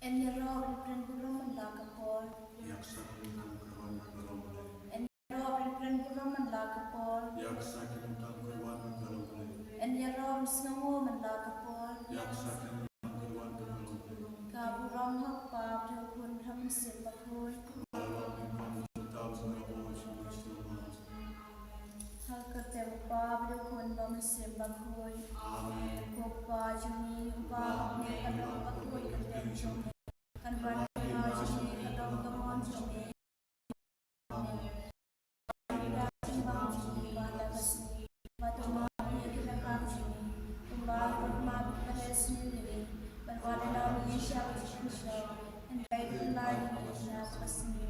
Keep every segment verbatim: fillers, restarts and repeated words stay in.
Yn ïaroh, Reverend Burom, man la ka por. Ïa ka sa kyrpang ka wan ka long. Yn ïaroh, Reverend Burom, man la ka por. Ïa ka sa kyrpang ka wan ka long. Yn ïaroh, Miss Ngango, man la ka por. Ïa ka sa kyrpang ka wan ka long. Ka burom ha u Kpa, bad ha u Khun, bad ha u Mynsiem Bakhuid. Ha ka kyrteng u Kpa, bad u Khun, bad u Mynsiem Bakhuid. Amen. Ko Kpa jong ngi uba ha bneng, ka long bakhuid ka kyrteng jong me. Kan wan ka hima jong me, ka long ka mon jong me. Amen. Ïa ka jingbam jong ngi ba ha la ka sngi, ba to map ïa ki balang jong ngi, kumba ngi map ïa ki ba la sniew ïa ngi, bad wat ïalam ïa ngi sha ka jingpynshoi, hynrei pynlait ïa ngi na ka sngi.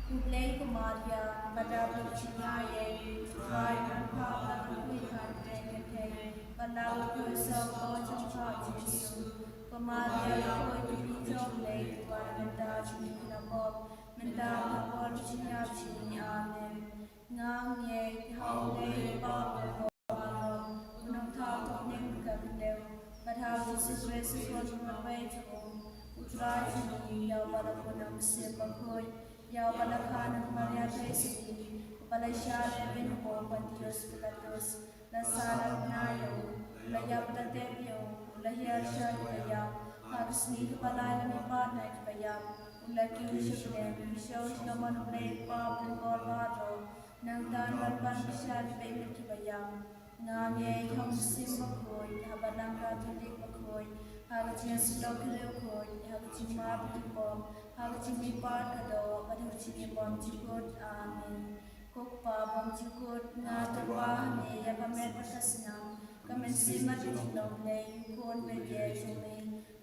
Khublei ko Maria, ba dap da ka jingaiei, U Trai u don bad pha, la ka khuid ha kyrteng kynthei, bad la ka khuid sa u kpoh jong pha u Jisu. Ko Maria, ko Kynrad jong U Blei, to wan na ka bynta jong ngi ki nongpop, mynta bad ha ka por ka jingïap jong ngi. Amen. Nga ngeit ha U Blei Kpa Baroh, U Nongthaw Tnat Kynrad, bad ha U Jisu Khrist U Khun uba marwei jong U Trai jong ngi, ïa uba la bun na U Mynsiem Bakhuid, ïa uba la kha na ka Maria Theisotti, uba la shah lehbeiñ ha u Pontius Pilatus, la sah la bnai ïa u, la ïap la tep ïa u, la hiar sha ki baïap, ha ka sngi kaba lai la mihpat na ki baïap, u la kiew sha bneng, u shong sha ka mon U Blei Kpa Barim Baroh. Nangta un wan ban pynshai ïa ki beiñ bad ki baïap. Nga ngeit ha U Mynsiem Bakhuid, ha ka Balang Katholik bakhuid, ha ka jingïasyllok ki riewkhuid, ha ka jingmap ïa ki pop, ha ka jingmihpat ka doh, bad ha ka jingim bymjukut. Amen. Ko Kpa bymjukut, nga tyrwa ha me ïa ka met bad ka snam, ka mynsiem bad ka jingïeit U Khun ba ïeit jong me,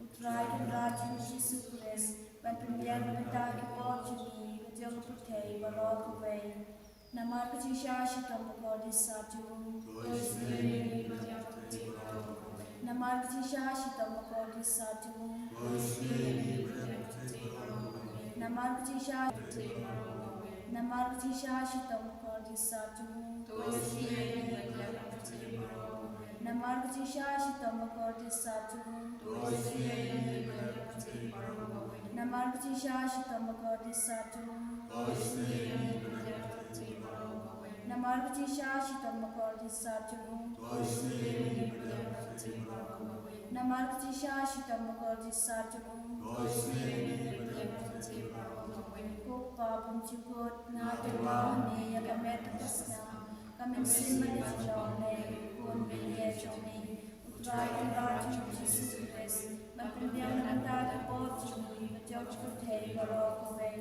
U Trai Kynrad jong ngi U Jisu Khrist, ban pynbiang na ka bynta ki pop jong ngi bad jong ka pyrthei baroh kawei. Namar ka jingshah shitom bakordit sat jong u, to isynei ïa ngi bad ïa ka pyrthei baroh kawei. Namar ka jingshah shitom bakordit sat jong u, to isynei ïa ngi bad ïa ka pyrthei baroh kawei. Namar ka jingshah, namar ka jingshah shitom bakordit sat jong u, to isynei ïa ngi bad ïa ka pyrthei baroh kawei. Namar ka jingshah shitom bakordit sat jong u, to isynei ïa ngi bad ïa ka pyrthei baroh kawei. Namar ka jingshah shitom bakordit sat jong u, to isynei ïa ngi bad ïa ka pyrthei baroh kawei. Namar ka jingshah shitom bakordit sat jong u, to isynei ïa ngi bad ïa ka pyrthei baroh kawei. Namar ka jingshah shitom bakordit sat jong u, to isynei ïa ngi bad ïa ka pyrthei baroh kawei. Ko Kpa bymjukut, nga tyrwa ha me ïa ka met bad ka snam, ka mynsiem bad ka jinglong U Khun ba ïeit jong me, U Trai Kynrad jong ngi U Jisu Khrist, ban pynbiang na ka bynta ki pop jong ngi bad jong ka pyrthei baroh kawei.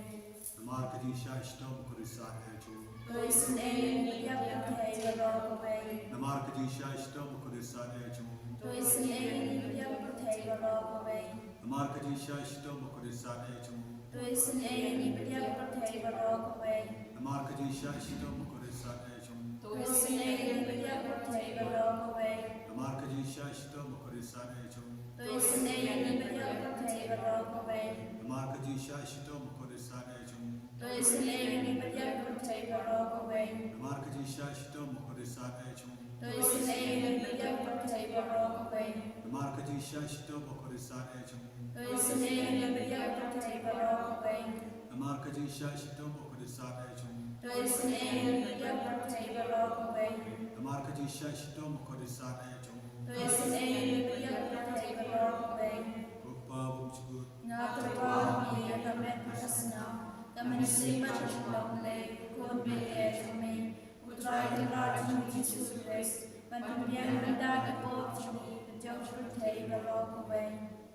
Namar ka jingshah shitom bakordit sat jong u, to isynei ïa ngi bad ïa ka pyrthei baroh kawei. Namar ka jingshah shitom bakordit sat jong u, to isynei ïa ngi bad ïa ka pyrthei baroh kawei. Namar ka jingshah shitom bakordit sat jong u, to isynei ïa ngi bad ïa ka pyrthei baroh kawei. Namar ka jingshah shitom bakordit sat jong u, to isynei ïa ngi bad ïa ka pyrthei baroh kawei. Namar ka jingshah shitom bakordit sat jong u, to isynei ïa ngi bad ïa ka pyrthei baroh kawei. Namar ka jingshah shitom bakordit sat jong u, to isynei ïa ngi bad ïa ka pyrthei baroh kawei. Namar ka jingshah shitom bakordit sat jong u, to isynei ïa ngi bad ïa ka pyrthei baroh kawei. Namar ka jingshah shitom bakordit sat jong u, to isynei ïa ngi bad ïa ka pyrthei baroh kawei. Namar ka jingshah shitom bakordit sat jong u, to isynei ïa ngi bad ïa ka pyrthei baroh kawei. Namar ka jingshah shitom bakordit sat jong u, to isynei ïa ngi bad ïa ka pyrthei baroh kawei. Ko Kpa bymjukut, nga tyrwa ha me ïa ka met bad ka snam, ka mynsiem bad ka jinglong U Blei U Khun ba ïeit jong me, U Trai Kynrad jong ngi U Jisu Khrist, ban pynbiang na ka bynta ki pop jong ngi bad jong ka pyrthei baroh kawei.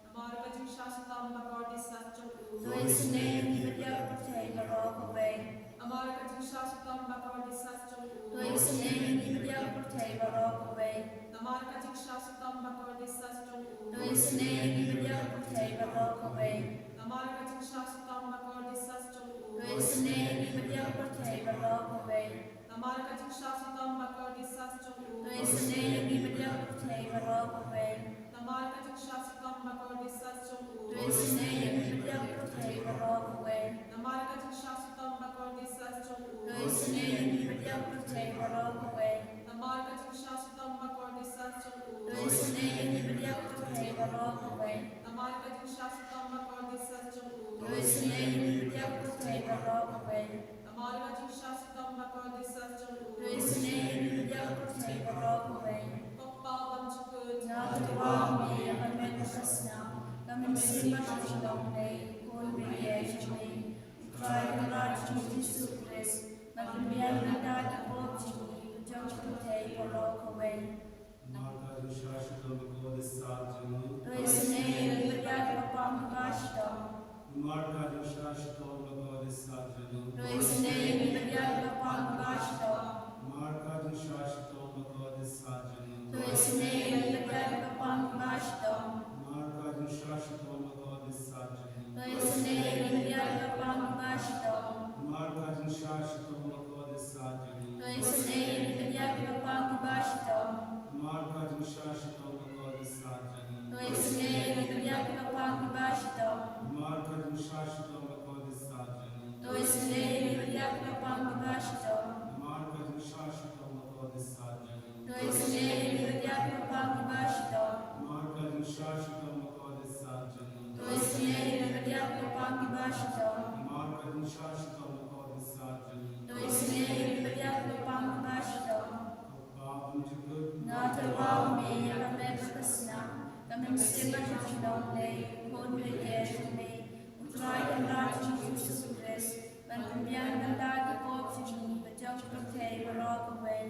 Namar ka jingshah shitom bakordit sat jong u, to isynei ïa ngi bad ïa ka pyrthei baroh kawei. Namar ka jingshah shitom bakordit sat jong u, to isynei ïa ngi bad ïa ka pyrthei baroh kawei. Namar ka jingshah shitom bakordit sat jong u, to isynei ïa ngi bad ïa ka pyrthei baroh kawei. Namar ka jingshah shitom bakordit sat jong u, to isynei ïa ngi bad ïa ka pyrthei baroh kawei. Namar ka jingshah shitom bakordit sat jong u, to isynei ïa ngi bad ïa ka pyrthei baroh kawei. Namar ka jingshah shitom bakordit sat jong u, to isynei ïa ngi bad ïa ka pyrthei baroh kawei. Namar ka jingshah shitom bakordit sat jong u, to isynei ïa ngi bad ïa ka pyrthei baroh kawei. Namar ka jingshah shitom bakordit sat jong u, to isynei ïa ngi bad ïa ka pyrthei baroh kawei. Namar ka jingshah shitom Ka dei sah jong u. To isynei ïa ngi bad ïa ka pyrthei baroh kawei. Ko Pa bymjukut. Nga kyrpad ïa me ïa ka met bad ka snam. Ka mynsiem bad ka jinglong lei. Khun baieit jong me. U Trai Kynrad jong ngi Jisu Khrist. Ban pynbiang na bynta ki pop jong ngi. Jong ka pyrthei baroh kawei. Namar ka jingshah shitom ba kordit sah jong u. To isynei ïa ngi bad ïa ka pang kaba shitom. Namar ka jingshah shitom ba kordit sah jong u. To isynei ïa ngi bad ïa ka pang kaba shitom. Namar ka jingshah shitom ba kordit sah jong u. To isynei ïa ngi bad ïa ka pang kaba shitom. Namar ka jingshah shitom ba kordit sah jong u. To isynei ïa ngi bad ïa ka pang kaba shitom. Namar ka jingshah shitom ba kordit sah jong u. To isynei ïa ngi bad ïa ka pang kaba shitom. Namar ka jingshah shitom ba kordit sah jong u. To isynei ïa ngi bad ïa ka pang kaba shitom. Namar ka jingshah shitom ba kordit sah jong u. To isynei ïa ngi bad ïa ka pang kaba shitom. Namar ka jingshah shitom ba kordit sah jong u. To isynei ïa ngi bad ïa ka pang kaba shitom. Namar ka jingshah shitom ba kordit sah jong u. To isynei ïa ngi bad ïa ka pang kaba shitom. Namar ka jingshah shitom ba kordit sah jong u. To isynei ïa ngi bad ïa ka pang kaba shitom. Ko Pa bymjukut. Nga kyrpad ïa me ïa ka met bad ka snam. Ka mynsiem bad ka jinglong lei. Khun baieit jong me. U Trai Kynrad jong ngi Jisu Khrist. Ban pynbiang na bynta ki pop jong ngi bad jong ka pyrthei baroh kawei.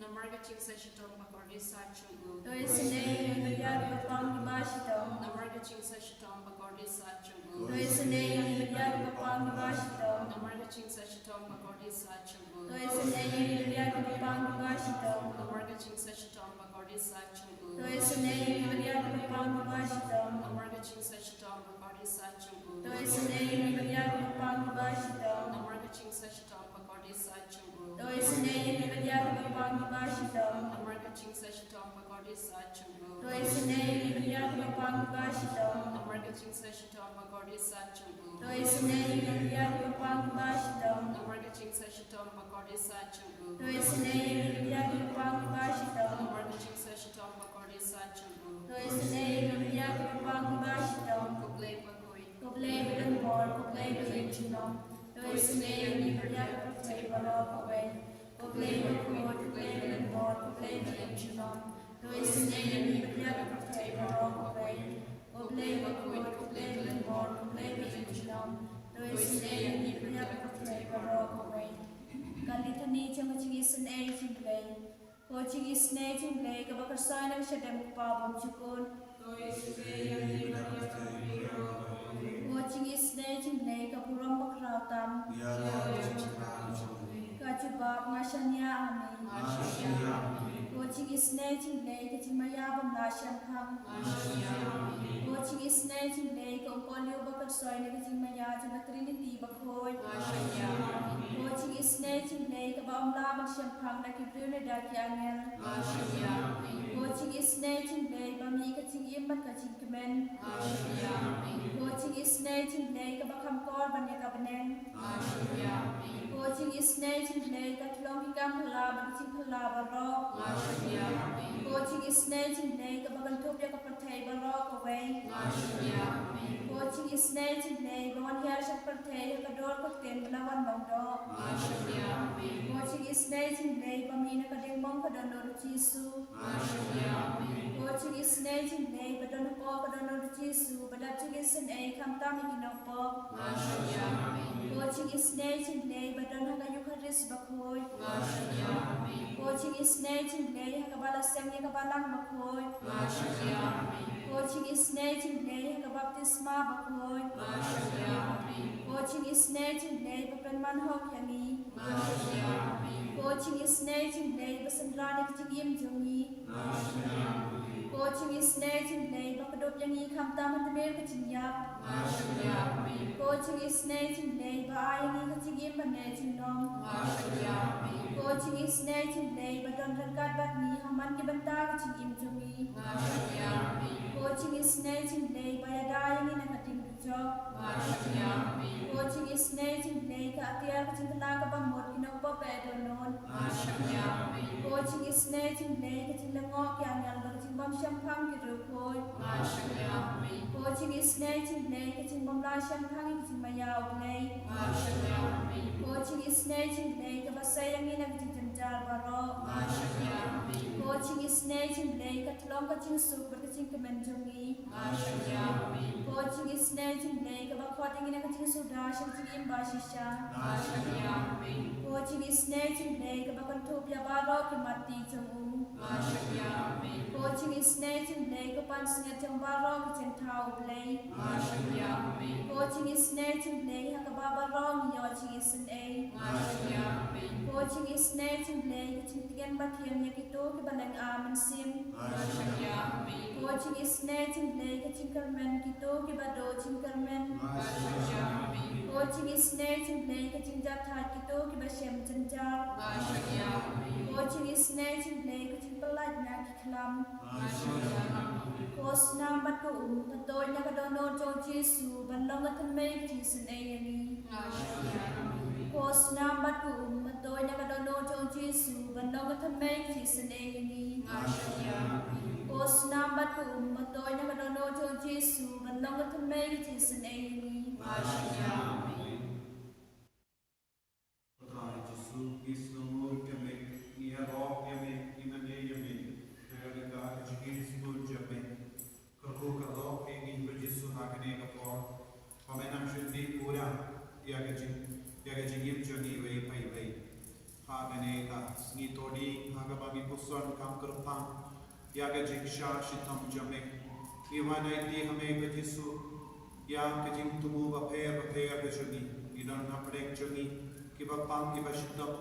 Namar ka jingshah shitom ba kordit sah jong u. To isynei ïa ngi bad ïa ka pang kaba shitom. Namar ka jingshah shitom ba kordit sah jong u. To isynei ïa ngi bad ïa ka pang kaba shitom. Namar ka jingshah shitom ba kordit sah jong u. To isynei ïa ngi bad ïa ka pang kaba shitom. Namar ka jingshah shitom ba kordit sah jong u. To isynei ïa ngi bad ïa ka pang kaba shitom. Namar ka jingshah shitom ba kordit sah jong u. To isynei ïa ngi bad ïa ka pang kaba shitom. Namar ka jingshah shitom ba kordit sah jong u. To isynei ïa ngi bad ïa ka pang kaba shitom. Namar ka jingshah shitom ba kordit sah jong u. To isynei ïa ngi bad ïa ka pang kaba shitom. Namar ka jingshah shitom ba kordit sah jong u. To isynei ïa ngi bad ïa ka pang kaba shitom. Namar ka jingshah shitom ba kordit sah jong u. To isynei ïa ngi bad ïa ka pang kaba shitom. Namar ka jingshah shitom ba kordit sah jong u. To isynei ïa ngi bad ïa ka pang kaba shitom. Ko Blei bakhuid. Ko Blei badonbor, ko Blei baïeit junom. To isynei ïa ngi bad ïa ka pyrthei baroh kawei. Ko Blei bakhuid, ko Blei badonbor, ko Blei baïeit junom. To isynei ïa ngi bad ïa ka pyrthei baroh kawei. Ko Blei bakhuid, ko Blei badonbor, ko Blei baïeit junom. To isynei ïa ngi bad ïa ka pyrthei baroh kawei. Ka Litany jong ka jingisynei jong U Blei. Ko jingisynei jong U Blei kaba kyrshah na ka shadem U Kpa bymjukut. Ko jingisynei jong U Blei ka burom bakhraw tam. Ka jubab, nga shaniah ha me. Ko jingisynei jong U Blei ka jingmaïa bym lah shemphang. Ko jingisynei jong U Blei ka umpohliew ba kyrshoi na ka jingmaïa jong ka Trinity bakhuid. Ko jingisynei jong U Blei kaba ym lah ban shemphang da ki briew ne da ki angel. Ko jingisynei jong U Blei ba mih ka jingim bad ka jingkmen. Ko jingisynei jong U Blei kaba kham kor ban ïa ka bneng. Ko jingisynei jong U Blei ka tyllong ki kam phylla bad ki jingphylla baroh. Ko jingisynei jong U Blei kaba kynthup ïa ka pyrthei baroh kawei. Ko jingisynei jong U Blei ba wan hiar sha ka pyrthei ha ka dur ka ktien ba la wan long doh. Ko jingisynei jong U Blei ba mih na ka diengmong ka dohnud U Jisu. Ko jingisynei jong U Blei ba don hapoh ka dohnud U Jisu ba dap jingisynei khamtam ïa ki nongpop. Ko jingisynei jong U Blei ba don ha ka Eukharist bakhuid. Ko jingisynei jong U Blei ha kaba la seng ïa ka balang bakhuid. Ko jingisynei jong U Blei ha ka baptisma bakhuid. Ko jingisynei jong U Blei ba pynman hok ïa ngi. Ko jingisynei jong U Blei ba synran ïa ka jingim jong ngi. Ko jingisynei jong U Blei ba kdup ïa ngi khamtam ha tmier ka jingïap. Ko jingisynei jong U Blei ba ai ïa ngi ka jingim bymjukut. Ko jingisynei jong U Blei ba don ryngkat bad ngi ha man ki bynta ka jingim jong ngi. Ko jingisynei jong U Blei ba ïada ïa ngi na ka ding Ko jingisynei jong U Blei ka atiar ka jingkylla kaba mut ki nongpop ba dohnud. Ko jingisynei jong U Blei ka jinglyngngoh ki angel bad ka jingbymshemphang ki riewkhuid. Ko jingisynei jong U Blei ka jingbymlah shemphang ïa ka jingmaïa U Blei. Ko jingisynei jong U Blei kaba ïa ngi na ka jingjynjar baroh. Ko jingisynei jong U Blei, ka thlong ka jingsuk bad ka jingkmen jong ngi. Ko jingisynei jong U Blei, kaba khot ïa ngi na ka jingsuda sha ka jingim ba shisha. Ko jingisynei jong U Blei, kaba kynthup ïa baroh ki matti jong u. Ko jingisynei jong U Blei, ka pansngiat jong baroh ki jingthaw U Blei. Ko jingisynei jong U Blei, ha kaba baroh ngi ïoh jingisynei. Ko jingisynei jong U Blei, ka jingtngen ba thiang ïa kito kiba lynga mynsiem. Ko jingisynei jong U Blei, ka jingkyrmen kito kiba duh jingkyrmen. Ko jingisynei jong U Blei, ka jingjahthait kito kiba shem jynjar. Ko jingisynei jong U Blei, ka jingpyllait na ki khlam. Ko snam bad ka um, ba tuid na ka dohnud jong U Jisu, ban long ka thymmei ka jingisynei ïa ngi. Ko snam bad ka um, ba tuid na ka dohnud jong U Jisu, ban long ka thymmei ka jingisynei ïa ngi. Ko snam bad ka um, ba tuid na ka dohnud jong U Jisu, ban long ka thymmei ka jingisynei ïa ngi. Ko Trai Jisu, ngi sngewnguh ïa me, ngi ïaroh ïa me, ngi mane ïa me, na ka bynta ka jingïeit sngewbha jong me. Kyrkhu kyrdoh ïa ngi ko Jisu ha kane ka por, ba men nang shim pura ïa ka jing, ïa ka jingim jong ngi iwei pa iwei. Ha kane ka sngi Thohdieng, ha kaba ngi puson kam kyrpang ïa ka jingshah shitom jong me, ngi wan aiti ha me ko Jisu ïa ka jingthmu bapher bapher ka jong ngi. Ngi don ha pdeng jong ngi kiba pang kiba shitom.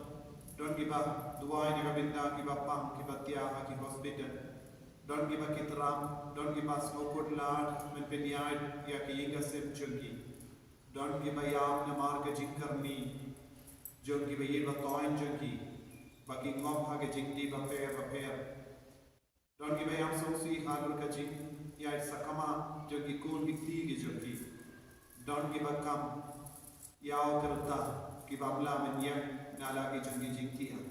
Don kiba duwai na ka bynta kiba pang kiba thiah ha ki hospital. Don kiba ki tram, don kiba sngewkut lad ban pynïaid ïa ki ïing ki sem jong ki. Don kiba ïam namar ka jingkyrni jong kiba ïeit ba thoiñ jong ki, ba ki ngop ha ka jingdih bapher bapher. Don kiba ïam sngewsih halor ka jingïaid sakma jong ki khun ki kti ki jong ki. Don kiba kam ïaw ki rta kiba ym lah ban ïeng na la ki jong ki jingthiah.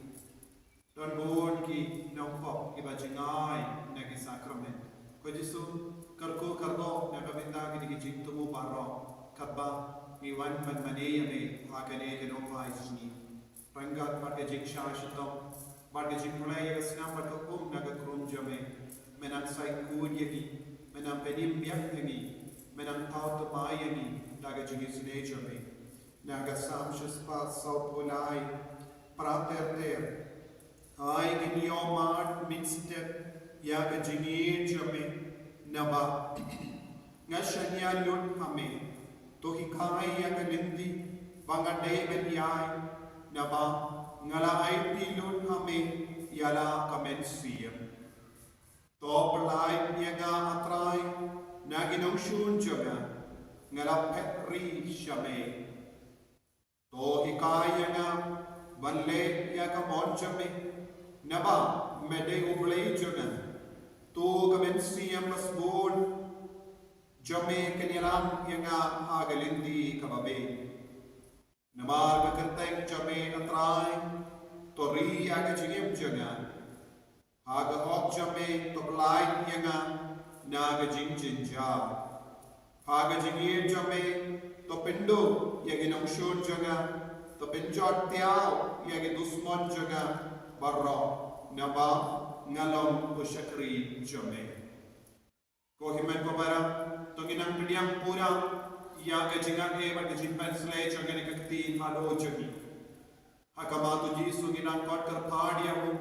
Don bun ki nongpop kiba jngai na ki sakramen. Ko Jisu, kyrkhu kyrdoh na ka bynta kine ki jingthmu baroh, katba ngi wan ban mane ïa me ha kane ka nohphai sngi. Ryngkat bad ka jingshah shitom bad ka jingpynlait ïa ka snam bad ka um na ka khrum jong me, men nang sai khuid ïa ngi, men nang pynim biang ïa ngi, men nang thaw thymmai ïa ngi da ka jingisynei jong me. Na ka Salm shispah sawphew lai, phra ter ter. Ai kin ïoh mad mynstep ïa ka jingïeit jong me, naba nga shaniah lut ha me. To hikai ïa ka lynti ba nga dei ban ïaid, naba nga la aiti lut ha me ïa la ka mynsiem. To pyllait ïa nga, A Trai, na ki nongshun jong nga, nga la phet ri sha me. To hikai ïa nga ban leh ïa ka mon jong me, naba me dei U Blei jong nga. To ka mynsiem ba sbun jong me kan ïalam ïa nga ha ka lynti kaba beit. Namar ka kyrteng jong me, A Trai, to ri ïa ka jingim jong nga. Ha ka hok jong me to pyllait ïa nga na ka jingjynjar. Ha ka jingïeit jong me to pynduh ïa ki nongshun jong nga, to pynjot thiaw ïa ki dusmon jong nga baroh, naba nga long u shakri jong me. Ko hynmen ko para, to ngin nang pdiang pura ïa ka jingangnud bad ka jingpynshlei jong kane ka ktien halor jong ngi. Ha khmat U Jisu ngin nang khot kyrpad ïa u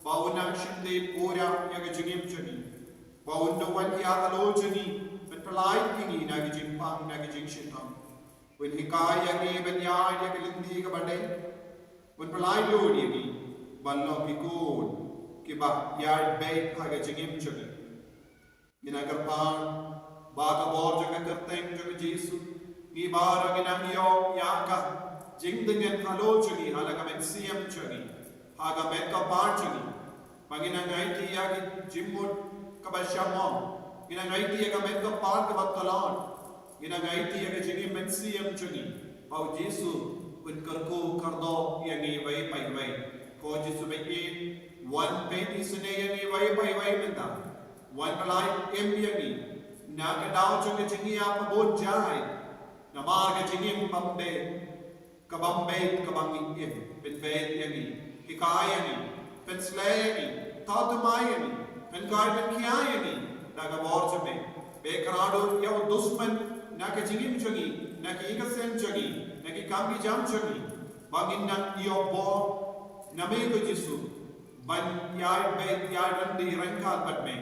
ba un nang shim pura ïa ka jingim jong ngi, ba un da wan ïa halor jong ngi, ban pyllait ïa ngi na ka jingpang, na ka jingshitom. Un hikai ïa ngi ban ïaid ïa ka lynti kaba dei. Un pyllait lut ïa ngi ban long ki khun kiba ïaid beit ha ka jingim jong ngi. Ngin nang kyrpad ba ka bor jong ka kyrteng jong U Jisu, ngi baroh ngin nang ïoh ïa ka jingdheng halor jong ngi, ha la ka mynsiem jong ngi, ha ka met ka phad jong ngi. Ba ngin nang aiti ïa ka jingmut kaba shamong, ngin nang aiti ïa ka met ka phad kaba tlot, ngin nang aiti ïa ka jingim mynsiem jong ngi. Ba U Jisu un kyrkhu kyrdoh ïa ngi iwei pa iwei. Ko Jisu ba ïeit, wan peit isynei ïa ngi iwei pa iwei mynta. Wan pyllait im ïa ngi na ka daw jong ka jingïap ba bun jait. Namar ka jingim bymdei, Kaba mbeit kaba ngi im, pynbeit ïa ngi, hikai ïa ngi, pynsleh ïa ngi, thaw thymmai ïa ngi, pynkhie pynkhia ïa ngi da ka bor jong me. Be kyrduh ïa u dusman na ka jingim jong ngi, na ki ïing ki sem jong ngi, na ki kam ki jam jong ngi, ba ngin nang ïoh bor na me ko Jisu, ban ïai beit ïai ryngkat bad me.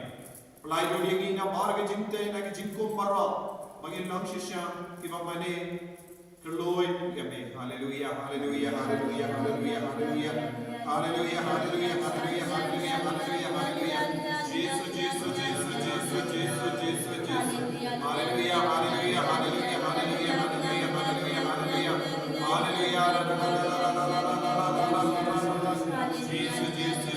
Pynlait lut ïa ngi na bar ka jingtei na ka jingkum baroh, ba ngin long shisha kiba mane kylluid ïa me. Haleluia, haleluia, haleluia, haleluia, haleluia. Haleluia, haleluia, haleluia, haleluia, haleluia, haleluia. Jisu, Jisu, Jisu, Jisu, Jisu, Jisu, Jisu. Haleluia, haleluia, haleluia, haleluia, haleluia, haleluia, haleluia. Haleluia. Jisu, Jisu,